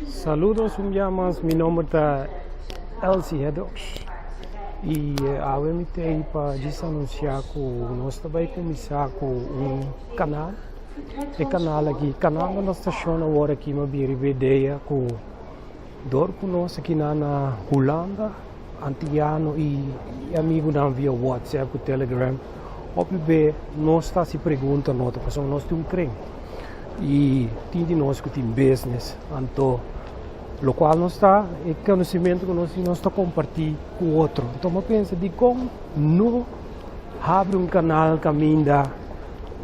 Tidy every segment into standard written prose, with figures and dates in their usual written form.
Saludos un bia mas, mi nomber ta Elsie Heddox y awe mi ta ei pa djis anuncia cu nos ta bay cuminsa cu un canal, e canal aki, canal na stacion awor aki mi a bira riba idea cu dor cu nos aki na na Hulanda, Antiano y amigunan via WhatsApp cu Telegram hopi be nos ta haci pregunta no ta pasobra nos tin un kren y tin di nos cu tin business anto locual nos ta e conocimento cu nos tin nos ta comparti cu otro anto mi a pensa dicon no habri un canal caminda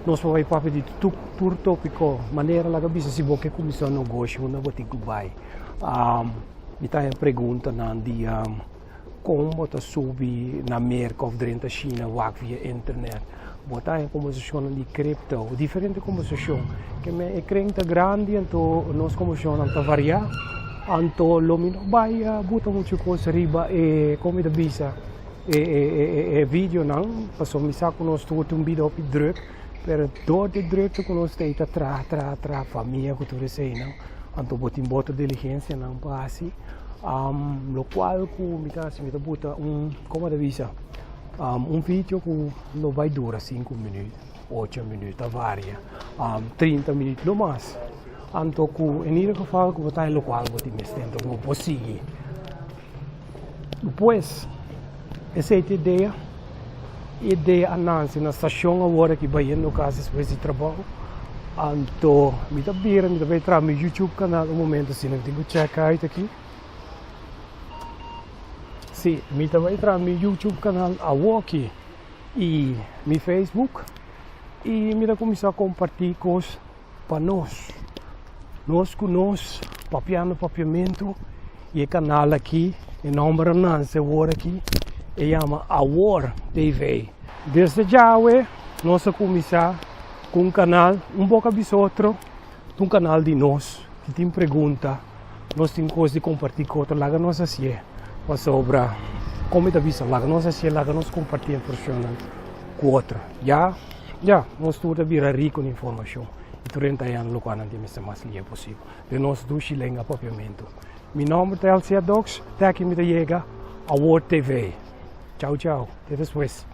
nos por bay papia di tur topico manera laga bisa si bo ke cuminsa un negoshi unda bo tin cu bay. Mi ta haña preguntanan di kon bo ta subi na Merka òf drenta Shina wak via internet. Bo ta haña kombersashonnan di kripto, diferente kombersashon. Ke men e kren ta grandi anto nos kombersashonnan ta variá. Anto lo mi no bai buta muchu kos riba e kon mi ta bisa e videonan pasobra mi sa ku nos tur tin un bida hopi drùk. Pero dor di drùkte ku nos ta ei ta traha traha traha famia ku tur eseinan. Anto bo tin bo otro diligencianan pa haci, locual cu mi ta haci mi ta buta un, como ta bisa, un video cu lo bay dura cinco minuut, ocho minuut, ta varia, 30 minuut, no mas. Anto cu en ieder geval cu bo ta haci locual bo tin mester, anto bo por sigui. Pues, esey ta idea. Idea a nanse na stacion awor aki bayendo cas despues di trabao. Anto mi ta bira, mi ta bay traha mi YouTube canal un momento asina, mi tin cu check uit aki. Si, mi ta bay traha mi YouTube canal awoki y mi Facebook y mi ta cuminsa comparti cos pa nos, nos ku nos papiando papiamentu y e kanal aki e nomber a nanse awor aki e yama Awor TV. Desde djawe nos a kuminsá ku un kanal un boka bisa otro ta un kanal di nos si tin pregunta nos tin kos di kompartí ku otro laga nos hasié pasobra komo mi ta bisa laga nos hasié laga nos kompartí informashonnan ku otro ya. Ya, nos tur ta bira rico na informacion y tur hende ta hañando locual nan tin mester mas lia posibel den nos dushi lenga Papiamentu. Mi nomber ta Elsia Dox, te aki mi ta yega Awor TV. Chao chao, te despues.